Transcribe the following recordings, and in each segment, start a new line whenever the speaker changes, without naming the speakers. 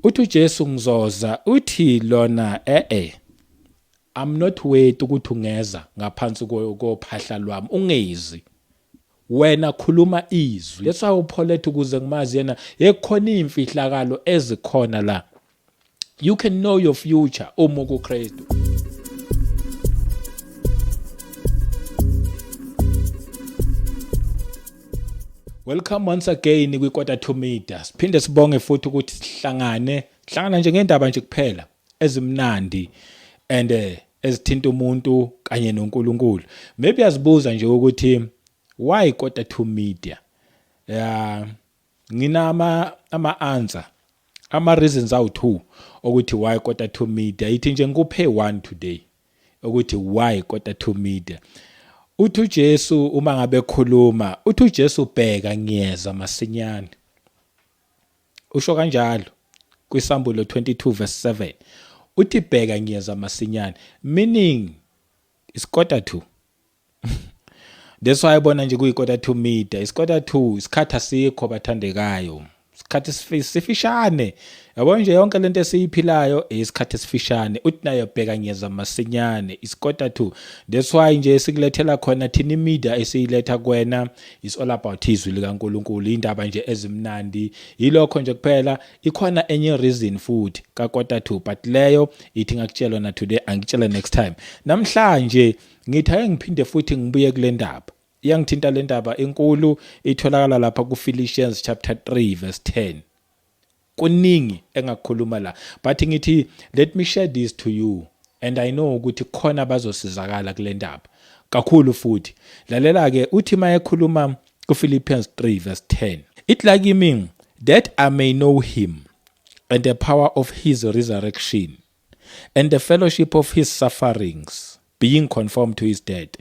Uthi uJesu ngizoza, uthi lona eh I'm not worthy ukuthi ungeza ngaphansi kophahla lwami, ungezi. Wena khuluma izwi. That's why uPaul ethi ukuze ngimazi yena, yekukhona imfihlakalo ezikhona la. You can know your future uma ukuKristu. Welcome once again kwi-Quarter to Media. Siphinde sibonge futhi ukuthi sihlangane, hlangana nje ngendaba nje kuphela ezimnandi and ezithinta umuntu kanye noNkulunkulu. Maybe yazibuza nje ukuthi why Quarter to Media? Yeah, nginama ama answer ama reasons awu2 ukuthi why Quarter to Media. Ithi nje ngikuphe one today ukuthi why Quarter to Media. Uthi uJesu uma ngabe ekhuluma, uthi uJesu bheka ngiyeza masinyane. Usho kanjalo kwisambulo 22 verse 7. Uthi bheka ngiyeza masinyane, meaning it's quarter to. That's why bona nje kuyi quarter to media. It's quarter to, isikhathi asikho bathandekayo. Isikhathi sifishane. Yabo nje yonke lento esiyiphilayo isikhathi esifishane. Uthi nayo bheka ngiyeza masinyane. It's quarter to. That's why nje sikulethela khona thina media esiyiletha kuwena is all about izwi likaNkuluNkulu, indaba nje ezimnandi. Yilokho nje kuphela. Ikhona enye reason futhi ka quarter to, but leyo ithi ngakutshela na today, angitshela next time. Namhlanje ngithi ake ngiphinde futhi ngibuye kule ndaba. Iyangithinta le ndaba enkulu, itholakala lapha ku Philippians chapter 3 verse 10. Kuningi engakukhuluma la, but ngithi let me share this to you and I know ukuthi khona bazosizakala kule ndaba kakhulu futhi. Lalela ke, uthi mayekhuluma ku Philippians 3 verse 10, it like kimi that I may know him and the power of his resurrection and the fellowship of his sufferings, being conformed to his death.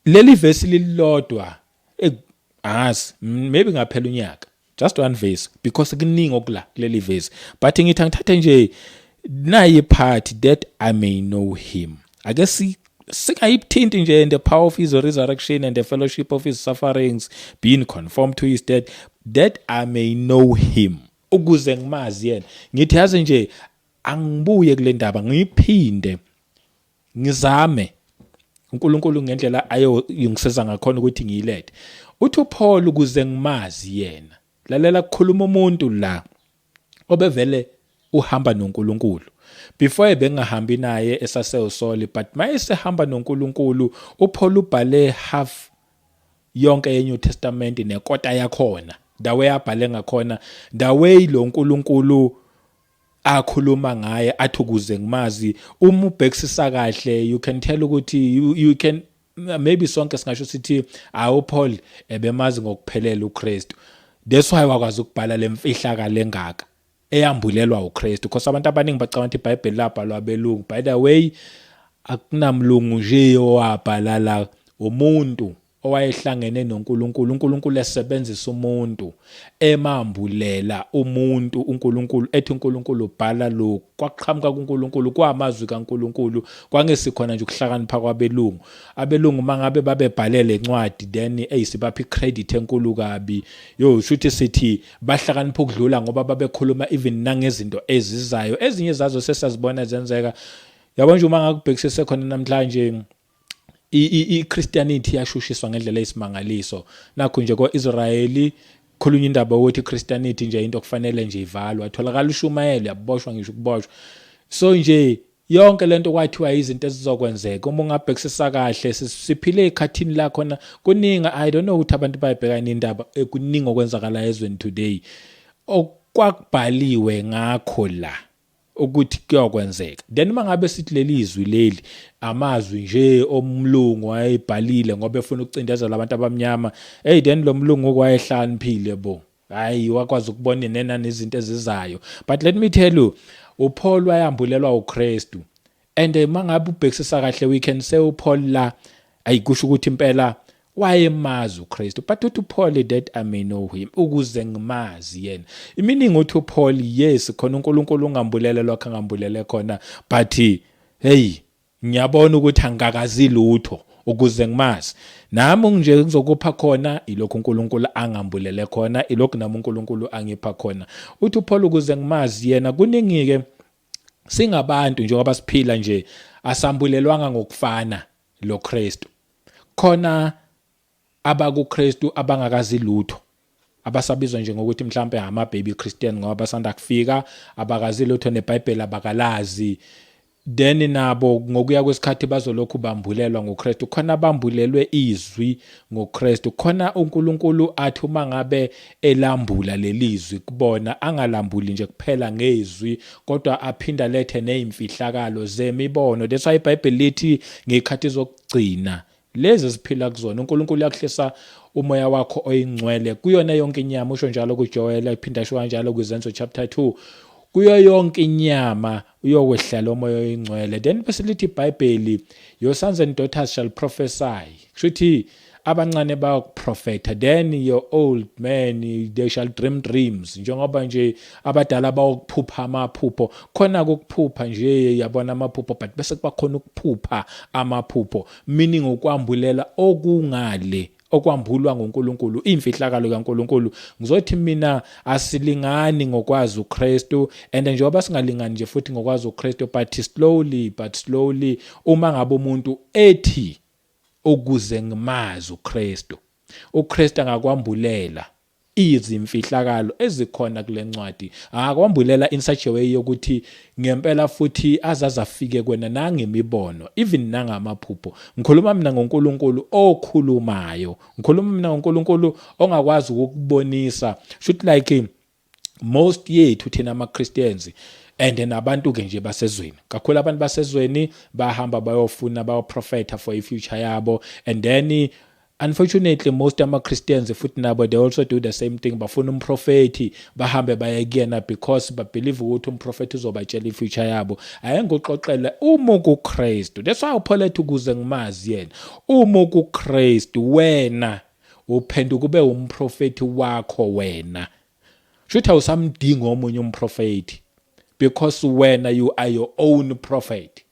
Leli verse lilodwa angazi, maybe ngaphela unyaka, just one verse, because kuningi okula kuleli verse, but ngithi angithathe nje nayi part, that I may know him. Ake singayithinti nje the power of his resurrection and the fellowship of his sufferings, being conformed to his death, that I may know him, ukuze ngimazi yena. Ngithi yazi nje angibuye kule ndaba, ngiyiphinde ngizame uNkulunkulu ngendlela ayongisiza ngakhona ukuthi ngiyilethe. Uthi uPaul ukuze ngimazi yena. Lalela, kukhuluma umuntu la obevele uhamba noNkulunkulu. Before ebengahambi naye esasewusoli, but mayesehamba noNkulunkulu, uPaul ubhale half yonke ye New Testament nekota yakhona. The way abhale ngakhona, the way lo nkulunkulu akhuluma ngaye athi ukuze ngimazi, uma ubhekisisa kahle you can tell ukuthi you can maybe sonke singasho sithi awu Paul ebemazi ngokuphelele uKristu. That's why wakwazi ukubhala lemfihlakalo engaka eyambulelwa uKristu, because abantu abaningi bacabanga ukuthi iBhayibheli labhalwa abelungu. By the way, akunamlungu nje owabhala la, umuntu owayehlangene noNkulunkulu, uNkulunkulu esebenzisa umuntu, emambulela umuntu uNkulunkulu, ethi uNkulunkulu bhala lokhu, kwaqhamuka kuNkulunkulu, kwamazwi kaNkulunkulu, kwangesikhona nje ukuhlakanipha kwabelungu. Abelungu mangabe babebhalele incwadi, then eyisibapha icredit enkulu kabi, yo shuthi sithi bahlakanipha ukudlula, ngoba babekhuluma even nangezinto ezizayo, ezinye zazo sesazibona zenzeka. Yabo nje uma ngakubhekisise khona namhlanje i-Christianity yashushiswa ngendlela eyisimangaliso. Nakho nje ko-Israyeli khulunywa indaba ukuthi i-Christianity nje into okufanele nje ivalwe, atholakala ushumayelo yaboshwa ngisho ukuboshwa. So nje yonke lento kwathiwa izinto ezizokwenzeka. Uma ungabhekisisa kahle, siphile ekhathini la khona kuningi, I don't know ukuthi abantu bayibhekana indaba, kuningi okwenzakala ezweni today okwakubhaliwe ngakho la ukuthi kuyokwenzeka. Then uma ngabe sithi leli zwi leli amazwi nje omlungu wayebhalile ngoba efuna ukucindezela abantu abamnyama, hey, then lo mlungu wayehlakaniphile bo, hayi wakwazi ukubona nena nezinto ezizayo. But let me tell you, uPaul wayambulelwa uKristu, and mangabe ubhekisisa kahle we can say uPaul la ayikusho ukuthi impela wayemazi uKristu, but uthi uPaul that I may know him, ukuze ngimazi yena. Meaning uthi uPaul, yes khona uNkulunkulu ungambulele lokho angambulele khona, but hey, ngiyabona ukuthi angikakazi lutho Ukuze ngimazi nami nje ngizokupha khona ilokhu uNkulunkulu angambulele khona, ilokhu nami uNkulunkulu angipha khona. Uthi uPaul, ukuze ngimazi yena. Kuningi ke, singabantu njengoba siphila nje, asambulelwanga ngokufana lo Kristu. Khona abakuKristu abangakazi lutho, abasabizwa nje ngokuthi mhlambe ama baby Christian ngoba basanda kufika, abakazi lutho, neBhayibheli abakalazi. Then nabo ngokuya kwesikhathi bazolokhu bambulelwa ngoKristu. Khona bambulelwe izwi ngoKristu, khona uNkulunkulu athi uma ngabe elambula lelizwi kubona, angalambuli nje kuphela ngezwi, kodwa aphinda lethe nezimfihlakalo zemibono. That's why iBhayibheli lithi ngezikhathi zokugcina lezi esiphila kuzona, uNkulunkulu uyakuhlisa umoya wakho oyingcwele kuyona yonke inyama. Usho njalo kuJoel, ephinda asho kanjalo kwiZenzo chapter 2, kuyo yonke inyama uyokwehlela umoya oyingcwele. Then bese lithi iBhayibheli, "Your sons and daughters shall prophesy," kusho ukuthi abancane bayokuprofetha. Then your old men, they shall dream dreams, njengoba nje abadala bayokuphupha amaphupho. Khona ukuphupha nje, yabona, amaphupho, but bese kuba khona ukuphupha amaphupho, meaning ukwambulela okungale okwambulwa nguNkulunkulu, imfihlakalo kaNkulunkulu. Ngizothi mina asilingani ngokwazi uKristu, and njengoba singalingani nje futhi ngokwazi uKristu, but slowly but slowly, uma ngabe umuntu ethi ukuze ngimazi uKristu, uKristu angakwambulela izimfihlakalo ezikhona kule ncwadi, angakwambulela in such a way yokuthi ngempela futhi azaze afike kwena nangemibono, even nangamaphupho. Ngikhuluma mina ngoNkulunkulu okhulumayo, ngikhuluma mina ngoNkulunkulu ongakwazi ukukubonisa. Shoot, like most yethu thina ama-Christians and nabantu ke nje basezweni, kakhulu abantu basezweni, bahamba bayofuna, bayoprofetha for i-future yabo. And then unfortunately most ama-Christians futhi nabo, they also do the same thing. Bafuna umprofethi, bahambe baye kuyena because babelieve ukuthi umprofethi uzobatshela i-future yabo. Ake ngikuxoxele, uma ukuKristu, that's why uPaul ethi ukuze ngimazi yena. Uma ukuKristu wena, uphenduka ube umprofethi wakho wena. Shuthi awusamdingi omunye umprofethi because wena you are your own prophet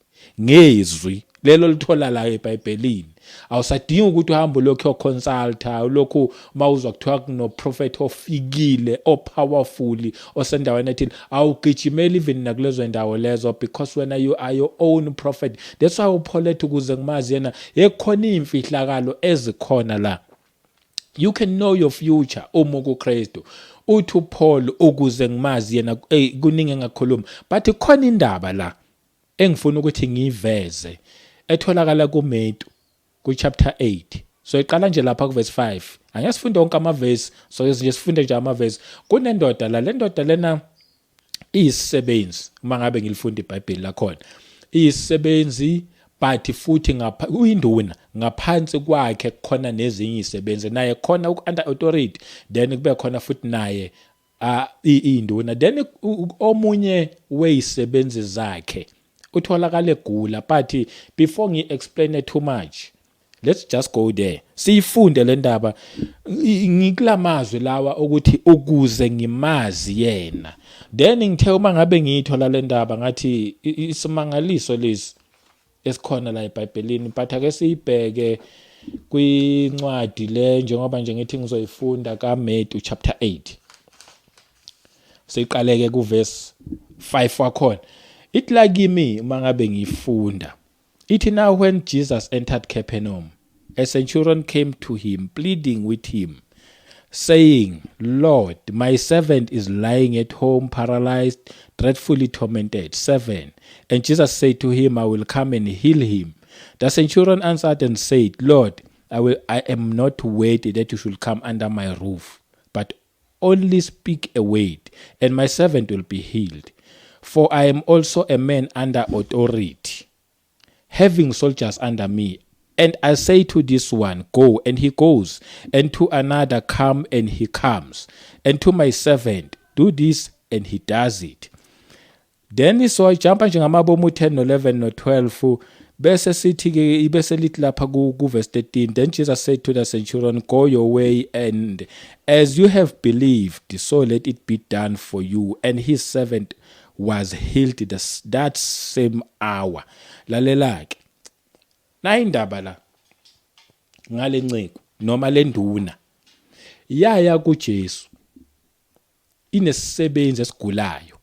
ngezwi lelo lithola la eBhayibhelini. Awusadingi ukuthi uhambe lokhu uyoconsulta, lokhu mawuzwa kuthiwa kuno prophet ofikile opowerful osendaweni ethile, awugijimeli even nakulezo ndawo lezo because wena you are your own prophet. That's why uPaul ethi ukuze ngimazi yena. Ekhona imfihlakalo ezikhona la. You can know your future uma kuKristu. Uthi uPaul ukuze ngimazi yena. Hey, kuningi engakhuluma, but khona indaba la engifuna ukuthi ngiyiveze etholakala kuMatthew ku chapter 8. So iqala nje lapha ku verse 5. Angeke sifunde wonke amavesi, so nje sifunde nje amavesi. Kunendoda la, le ndoda lena iyisisebenzi. Uma ngabe ngilifunda iBhayibheli lakhona, iyisisebenzi, but futhi ngapha uyinduna, ngaphansi kwakhe kukhona nezinye izisebenzi, naye khona under authority. Then kube khona futhi naye induna. Then omunye weyisebenzi zakhe utholakala egula. But before ngi-explain too much, let's just go there, siyifunde le ndaba. Ngikulamazwi lawa ukuthi ukuze ngimazi yena. Then ngithe uma ngabe ngiyithola le ndaba, ngathi isimangaliso lesi esikhona la eBhayibhelini. But ake siyibheke kwincwadi le, njengoba nje ngithi ngizoyifunda kaMatthew chapter 8. Siqaleke kuverse 5 wakhona. Ithi la kimi uma ngabe ngifunda, ithi, "Now when Jesus entered Capernaum, a centurion came to him, pleading with him, saying, 'Lord, my servant is lying at home, paralyzed, dreadfully tormented.' 7 And Jesus said to him, 'I will come and heal him.' The centurion answered and said, 'Lord, I am not worthy that you should come under my roof, but only speak a word, and my servant will be healed. For I am also a man under authority, having soldiers under me. And I say to this one, 'Go,' and he goes, and to another, 'Come,' and he comes, and to my servant, 'Do this,' and he does it." Then so jumpa nje ngamabomu 10 no 11 no 12, bese sithi ke, bese lithi lapha ku verse 13, "Then Jesus said to the centurion, 'Go your way, and as you have believed, so let it be done for you.' And his servant was healed that same hour." Lalela ke na indaba la. Ngalenceku noma lenduna yaya kuJesu inesisebenzi esigulayo.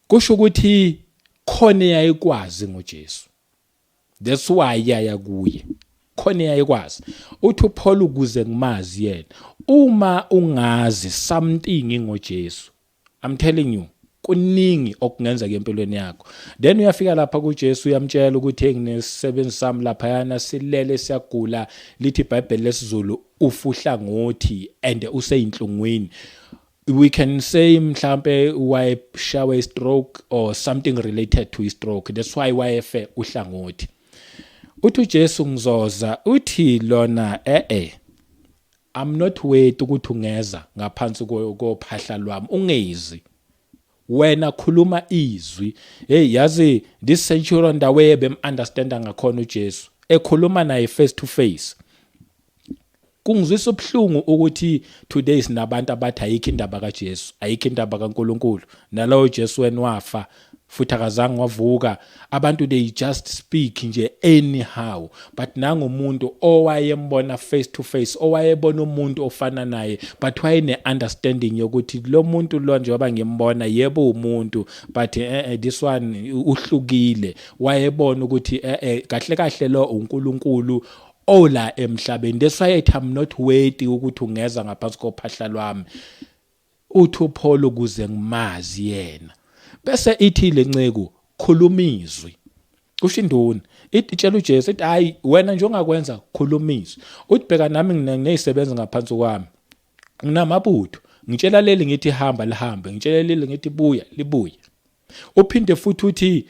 Kusho ukuthi khona eyayikwazi ngoJesu. That's why yaya kuye. Khona eyayikwazi. Uthi uPaul ukuze ngimazi yena. Uma ungazi something ngoJesu, I'm telling you kuningi okungenzeka empilweni yakho. Then uyafika lapha kuJesu uyamtshela ukuthi nginesisebenzi sami laphayana silele siyagula, lithi iBhayibheli lesiZulu ufuhla ngothi and useyinhlungwini. We can say mhlambe wayeshawe stroke or something related to stroke, that's why wayefe uhlangothi. Uthi uJesu ngizoza, uthi lona eh I'm not worthy ukuthi ungeza ngaphansi kophahla lwami, ungezi wena, khuluma izwi. Hey, yazi this centurion, the way bem understanda ngakhona uJesu ekhuluma naye face to face, kungizwisa ubuhlungu ukuthi today sinabantu abathi ayikho indaba kaJesu, ayikho indaba kaNkuluNkulu, nalowo Jesu wena wafa futhi akazange wavuka. Abantu, they just speak nje anyhow, but nangumuntu owayembona face to face, owayebona umuntu ofana naye, but wayene understanding yokuthi lo muntu lo njengoba ngimbona, yebo umuntu, but this one uhlukile. Wayebona ukuthi kahle kahle lo uNkulunkulu ola emhlabeni. That's why ethi, "I'm not worthy ukuthi ungeza ngaphansi kophahla lwami." Uthi uPaul ukuze ngimazi yena. Bese ithi lenceku, "Khuluma izwi." Kusho induna, ithi itshela uJesu, ithi, "Hayi wena nje ongakwenza, khuluma izwi." Uthi, "Bheka nami nginezisebenzi ngaphansi kwami, nginamabutho, ngitshela leli ngithi hamba, lihambe, ngitshela leli ngithi buya, libuye." Uphinde futhi uthi,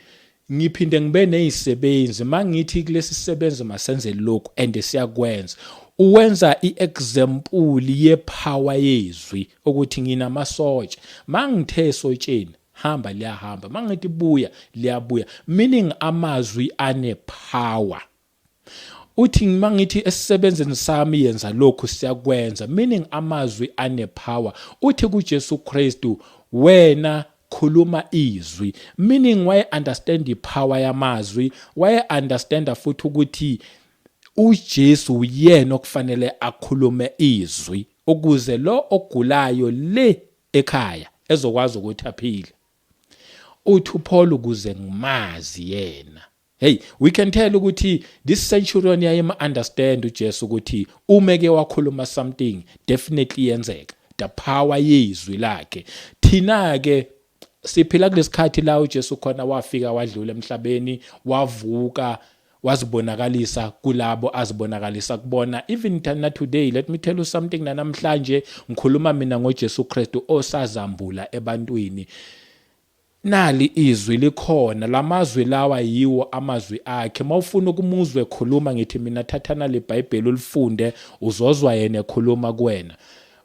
"Ngiphinde ngibe nezisebenzi, mangithi kulesi sisebenzi masenze lokhu and siyakwenza." Uwenza iexample yepower yezwi ukuthi nginamasotsha, mangithe sotsheni hamba, liyahamba, mangithi buya, liyabuya, meaning amazwi ane power. Uthi, mangithi esisebenzini sami yenza lokhu, siyakwenza, meaning amazwi ane power. Uthi kuJesu Kristu, "Wena khuluma izwi," meaning waye understand ipower yamazwi, waye understand futhi ukuthi uJesu uyena okufanele akhulume izwi ukuze lo ogulayo le ekhaya ezokwazi ukuthi aphile. Uthi uPaul ukuze ngimazi yena. Hey, we can tell ukuthi this centurion yayima understand uJesu ukuthi uma ke wakhuluma something, definitely yenzeka, the power yezwi lakhe. Thina ke siphila kulesikhathi la uJesu khona wafika, wadlula emhlabeni, wavuka, wazibonakalisa kulabo azibonakalisa kubona. Even na today, let me tell you something, namhlanje ngikhuluma mina ngoJesu Kristu osazambula ebantwini. Nali izwi likhona, lamazwi lawa yiwo amazwi akhe. Mawufuna ukumuzwe ekhuluma, ngithi mina thathana leBhayibheli ulifunde, uzozwa yena ekhuluma kuwena.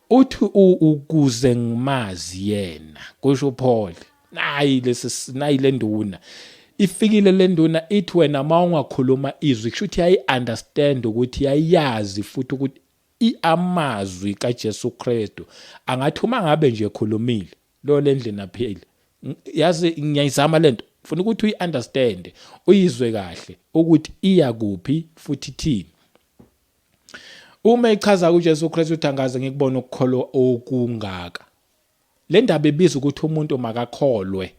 Uthi, "Ukuze ngimazi yena," kusho uPaul. Nayi lesi, nayi le nduna ifikile. Le nduna ithi, "Wena mawungakhuluma izwi," kusho ukuthi yayi understand ukuthi yayazi futhi ukuthi amazwi kaJesu Kristu angathi uma ngabe nje ekhulumile lo lendlini aphile. Yazi ngiyayizama lento, ufuna ukuthi uyi-understand, uyizwe kahle ukuthi iya kuphi futhi ithini. Uma echaza kuJesu Kristu uthi, "Angaze ngikubone ukukholwa okungaka." Le ndaba ibiza ukuthi umuntu makakholwe,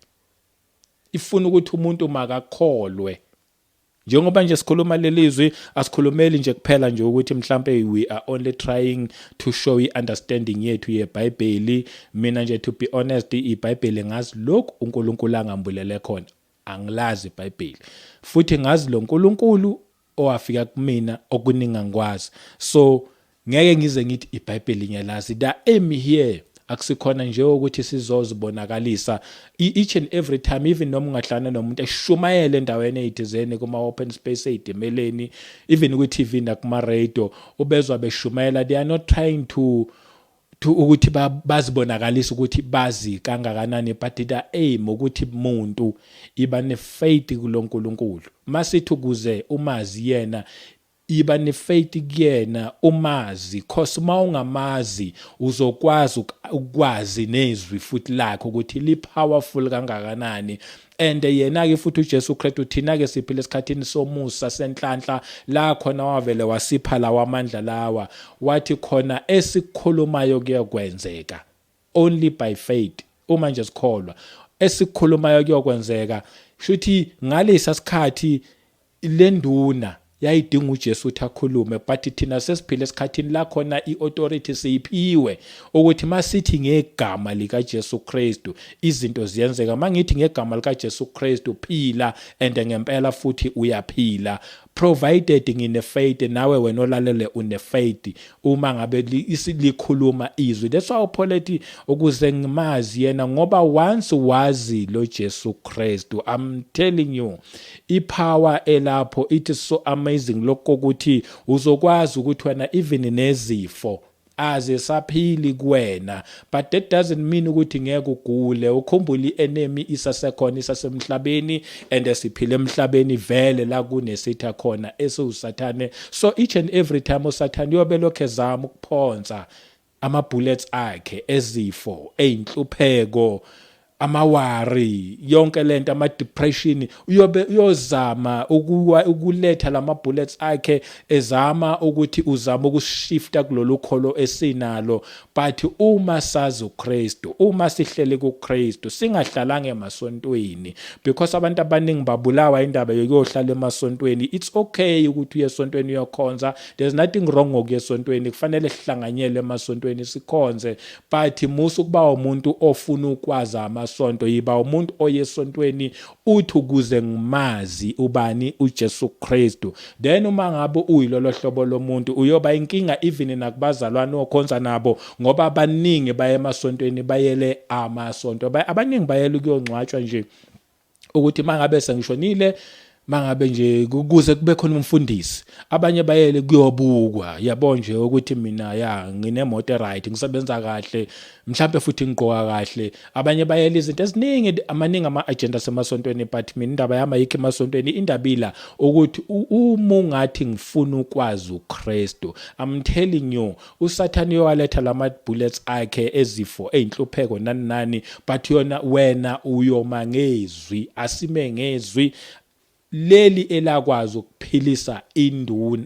ifuna ukuthi umuntu makakholwe. Njengoba nje sikhuluma lelizwi, asikhulumeli nje kuphela nje ukuthi mhlambe we are only trying to show i-understanding yethu yeBhayibheli. Mina nje, to be honest, iBhayibheli ngazi lokhu uNkulunkulu angambulele khona. Angilazi iBhayibheli, futhi ngazi lo nkulunkulu owafika kumina, okuningi angikwazi, so ngeke ngize ngithi iBhayibheli ngiyalazi. The aim here akusikhona nje ukuthi sizozibonakalisa each and every time. Even noma ungahlangana nomuntu eshumayele endaweni eyithizeni, kuma open space, eyitimeleni, even kwi-TV nakuma radio, ubezwa beshumayela, they are not trying to ukuthi bazibonakalise ukuthi bazi kangakanani, but the aim ukuthi umuntu iba ne faith kuloNkulunkulu. Masithi ukuze umazi yena. Iba nefaith kuyena umazi, cause uma ungamazi uzokwazi ukwazi nezwi futhi lakhe ukuthi li powerful kangakanani. And yena ke futhi uJesu Kristu, thina ke siphila esikhathini somusa senhlanhla la khona wavele wasipha lawa amandla lawa, wathi khona esikukhulumayo kuyokwenzeka only by faith. Uma nje sikholwa, esikukhulumayo kuyokwenzeka. Shuthi ngalesa sikhathi lenduna yayidinga uJesu ukuthi akhulume, but thina sesiphila esikhathini la khona i-authority siyiphiwe ukuthi masithi ngegama likaJesu Kristu izinto ziyenzeka. Mangithi ngegama likaJesu Kristu phila, and ngempela futhi uyaphila, provided ngine faith nawe wena olalele une faith uma ngabe likhuluma izwi. That's why uPaul ethi ukuze ngimazi yena, ngoba once wazi lo Jesu Kristu, I'm telling you, ipower elapho, it is so amazing lokho ukuthi uzokwazi ukuthi wena even nezifo azisaphili kuwena. But that doesn't mean ukuthi ngeke ugule. Ukhumbule, i-enemy isasekhona, isasemhlabeni, and siphila emhlabeni vele la kunesitha khona esiwusathane. So each and every time usathane uyobe lokhu ezama ukuphonsa ama-bullets akhe ezifo, eyinhlupheko, ama-worry, yonke lento, ama-depression. Uyobe uyozama ukuletha lama bullets akhe, ezama ukuthi uzama ukushifta kulolu kholo esinalo. But uma sazi uKristu, uma sihlele kuKristu, singahlalanga emasontweni, because abantu abaningi babulawa indaba yokuyohlala emasontweni. It's okay ukuthi uye esontweni uyokhonza, there's nothing wrong ngokuya esontweni, kufanele sihlanganyele emasontweni sikhonze, but musa ukuba umuntu ofuna ukwazi amasonto. Yiba umuntu oye esontweni uthi ukuze ngimazi ubani uJesu Kristu. Then uma ngabe uyilolo hlobo lomuntu, uyoba inkinga even nakubazalwane okhonza nabo, ngoba abaningi baye emasontweni bayele amasonto, abaningi bayele ukuyongcwatshwa nje, ukuthi mangabe sengishonile, mangabe nje kuze kube khona umfundisi. Abanye bayele kuyobukwa, yabo nje, ukuthi mina ya nginemoto right, ngisebenza kahle, mhlambe futhi ngigqoka kahle. Abanye bayele izinto eziningi, amaningi ama-agenda asemasontweni, but mina indaba yami ayikho emasontweni. Indaba ila ukuthi uma ungathi ngifuna ukwazi uKristu, I'm telling you, uSathane uyowaletha lama bullets akhe ezifo, eyinhlupheko, nani nani, but yona wena uyoma ngezwi. Asime ngezwi leli elakwazi ukuphilisa induna,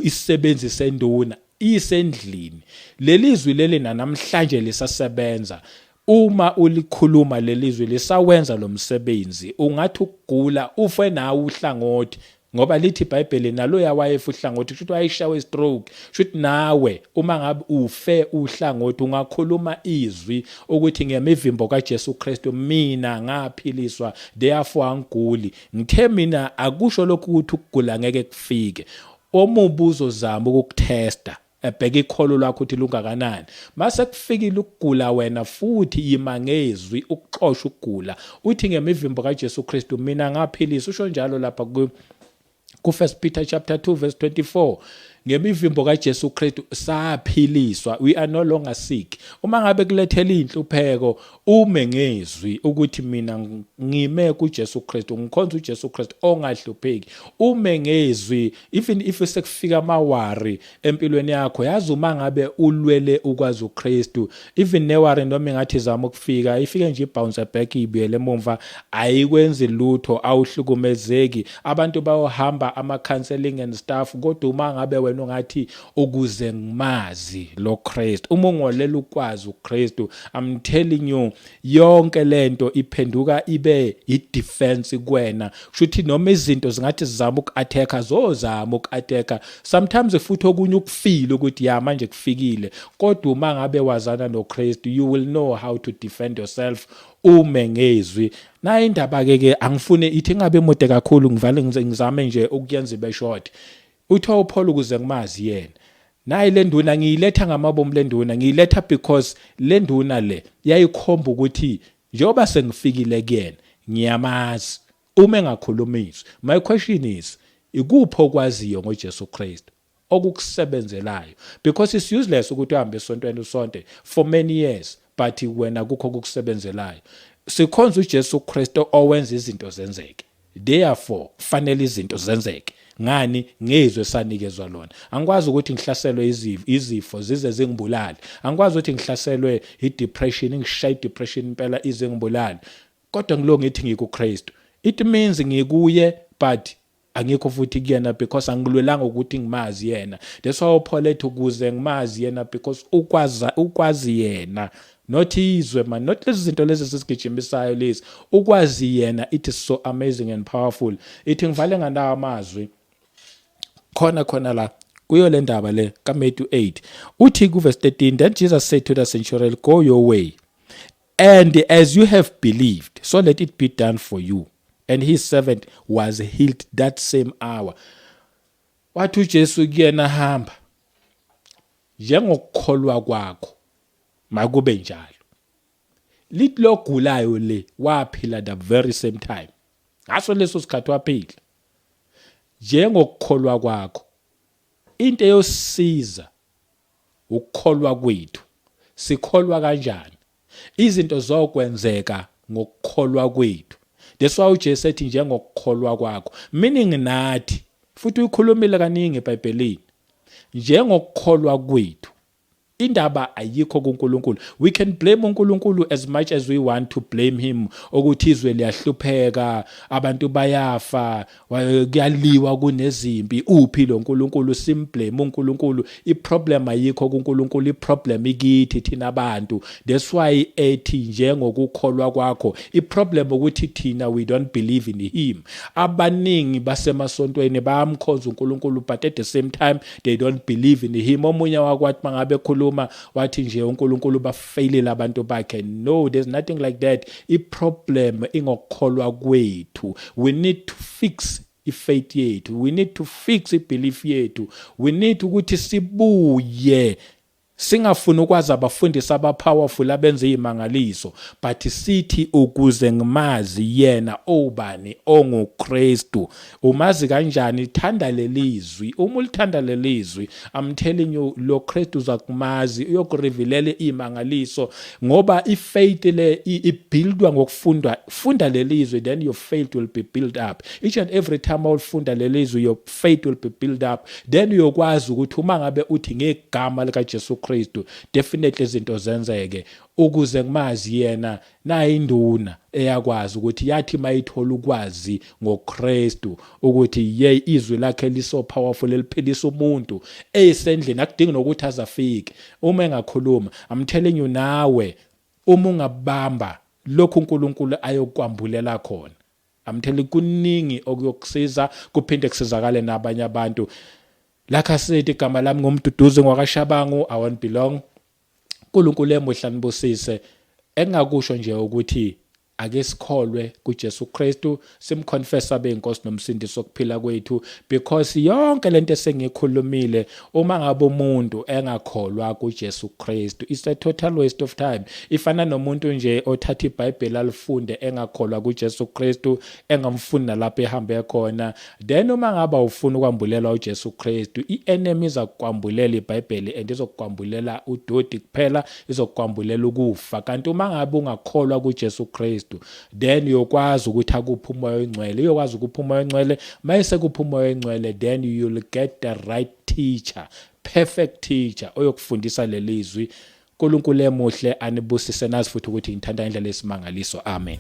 isisebenzi senduna isendlini. Leli zwi leli namhlanje lisasebenza. Uma ulikhuluma leli zwi, lisawenza lo msebenzi. Ungathi ukugula, ufe nawe uhlangothi, ngoba lithi iBhayibheli naloya wayefa uhlangothi, kusho ukuthi wayeshawe stroke. Kusho nawe uma ngabe ufe uhlangothi, ungakhuluma izwi ukuthi ngemivimbo kaJesu Kristu mina ngaphiliswa, therefore angiguli. Ngithe mina akusho lokhu ukuthi ukugula ngeke kufike. Omubi uzozama ukukutesta, ebheka ikholo lwakho ukuthi lungakanani. Mase kufikile ukugula, wena futhi yima ngezwi ukuxosha ukugula, uthi ngemivimbo kaJesu Kristu mina ngaphilisa. Usho njalo lapha ku 1 Peter chapter 2 verse 24, ngemivimbo kaJesu Kristu saphiliswa, we are no longer sick. Uma ngabe kulethela inhlupheko, ume ngezwi ukuthi mina ngime kuJesu Kristu, ngikhonza uJesu Kristu ongahlupheki. Ume ngezwi even if sekufika ama-worry empilweni yakho. Yazi, uma ngabe ulwele ukwazi uKristu, even ne-worry noma ingathi izama ukufika, ifike nje ibounce back, ibuyele emumva, ayikwenzi lutho, awuhlukumezeki. Abantu bayohamba ama-counseling and stuff, kodwa uma ngabe wena ungathi ukuze ngimazi lo Kristu, uma ungolela ukwazi uKristu, I'm telling you, yonke lento iphenduka ibe i-defense kuwena. Kusho ukuthi noma izinto zingathi zizama uku-attack, zozama uku-attack sometimes futhi okunye ukufile ukuthi ya manje kufikile, kodwa uma ngabe wazana noKristu, you will know how to defend yourself. Ume ngezwi. Nayo indaba ke ke angifune ithi ingabe mude kakhulu, ngivale ngizame nje ukuyenza ibe short. Uthiwa uPaul ukuze ngimazi yena. Nayi le nduna ngiyiletha ngamabomu, le nduna ngiyiletha because le nduna le yayikhomba ukuthi njengoba sengifikile kuyena ngiyamazi uma engakhuluma izwi. My question is, ikuphi okwaziyo ngoJesu Kristu okukusebenzelayo? Because it's useless ukuthi uhambe esontweni usonte for many years, but wena kukho okukusebenzelayo. Sikhonza uJesu Kristu owenza izinto zenzeke, therefore kufanele izinto zenzeke. Ngani? Ngezwe sanikezwa lona. Angikwazi ukuthi ngihlaselwe izifo zize zingibulale. Angikwazi ukuthi ngihlaselwe i-depression, ingishaya i-depression impela ize ngibulale. Kodwa ngilo ngithi ngikuKristu. It means ngikuye, but angikho futhi kuyena, because angilwelanga ukuthi ngimazi yena. That's why uPaul ethi ukuze ngimazi yena, because ukwazi yena, not izwe man, not lezi zinto lezi sizigijimisayo lezi. Ukwazi yena, it is so amazing and powerful. Ithi ngivale nganawo amazwi khona khona la kuyo le ndaba le kaMatthew 8. Uthi kuverse 13, "Then Jesus said to the centurion, 'Go your way, and as you have believed, so let it be done for you.' And his servant was healed that same hour." Wathi uJesu kuyena, "Hamba, njengokukholwa kwakho makube njalo." Lithi logulayo le waphila the very same time, ngaso leso sikhathi waphila njengokukholwa kwakho. Into eyosiza ukukholwa kwethu. Sikholwa kanjani? Izinto zokwenzeka ngokukholwa kwethu. That's why uJesu ethi njengokukholwa kwakho, meaning nathi futhi uyikhulumile kaningi eBhayibhelini njengokukholwa kwethu. Indaba ayikho kuNkulunkulu. We can blame uNkulunkulu as much as we want to blame him ukuthi izwe liyahlupheka, abantu bayafa, kuyaliwa, kunezimpi, uphi lo nkulunkulu? Simblame uNkulunkulu. Iproblem ayikho kuNkulunkulu, iproblem ikithi thina abantu. That's why ethi njengokukholwa kwakho. Iproblem ukuthi thina we don't believe in him. Abaningi basemasontweni bayamkhonza uNkulunkulu, but at the same time they don't believe in him. Omunye wakwathi mangabe ekhuluma wathi nje uNkulunkulu bafeyilile abantu bakhe. No, there's nothing like that. Iproblem ingokukholwa kwethu. We need to fix ifaith yethu, we need to fix ibelief yethu. We need ukuthi sibuye, singafuni ukwazi abafundisi abapowerful abenza izimangaliso, but sithi ukuze ngimazi yena obani onguKristu. Umazi kanjani? Thanda lelizwi. Uma ulithanda lelizwi, I'm telling you, lo Kristu uzakumazi, uyokurevealela izimangaliso, ngoba ifaith le ibuildwa ngokufundwa. Funda lelizwi, then your faith will be built up. Each and every time awulifunda lelizwi, your faith will be built up. Then uyokwazi ukuthi uma ngabe uthi ngegama lika Jesu Kristu, definitely izinto zenzeke. Ukuze ngimazi yena, nayi induna eyakwazi ukuthi yathi mayithola ukwazi ngoKristu ukuthi ye izwi lakhe liso powerful, eliphilisa umuntu eyisendlini, akudingi nokuthi azafike uma engakhuluma. I'm telling you, nawe uma ungabamba lokhu uNkulunkulu ayokwambulela khona, I'm telling, kuningi okuyokusiza, kuphinde kusizakale nabanye abantu. Like I said, igama lami nguMduduzi ngwakaShabangu. I won't be long. uNkulunkulu emuhla nibusise. Engakusho nje ukuthi ake sikholwe kuJesu Kristu, simconfess abe inkosi nomsindisi wokuphila kwethu, because yonke lento esengikhulumile, uma ngabe umuntu engakholwa kuJesu Kristu, it's a total waste of time. Ifana nomuntu nje othatha iBhayibheli alifunde engakholwa kuJesu Kristu, engamfuni nalapho ehambe khona. Then uma ngabe ufuna ukwambulelwa uJesu Kristu, ienemy izakwambulela iBhayibheli and izokwambulela udodi kuphela, izokwambulela ukufa. Kanti uma ngabe ungakholwa kuJesu Kristu, then uyokwazi ukuthi akuphe uMoya oNgcwele, uyokwazi ukupha uMoya oNgcwele. Mayese kupha uMoya oNgcwele, then you'll get the right teacher, perfect teacher oyokufundisa lelizwi. uNkulunkulu emuhle anibusise, nazi futhi ukuthi ngithanda indlela esimangaliso. Amen.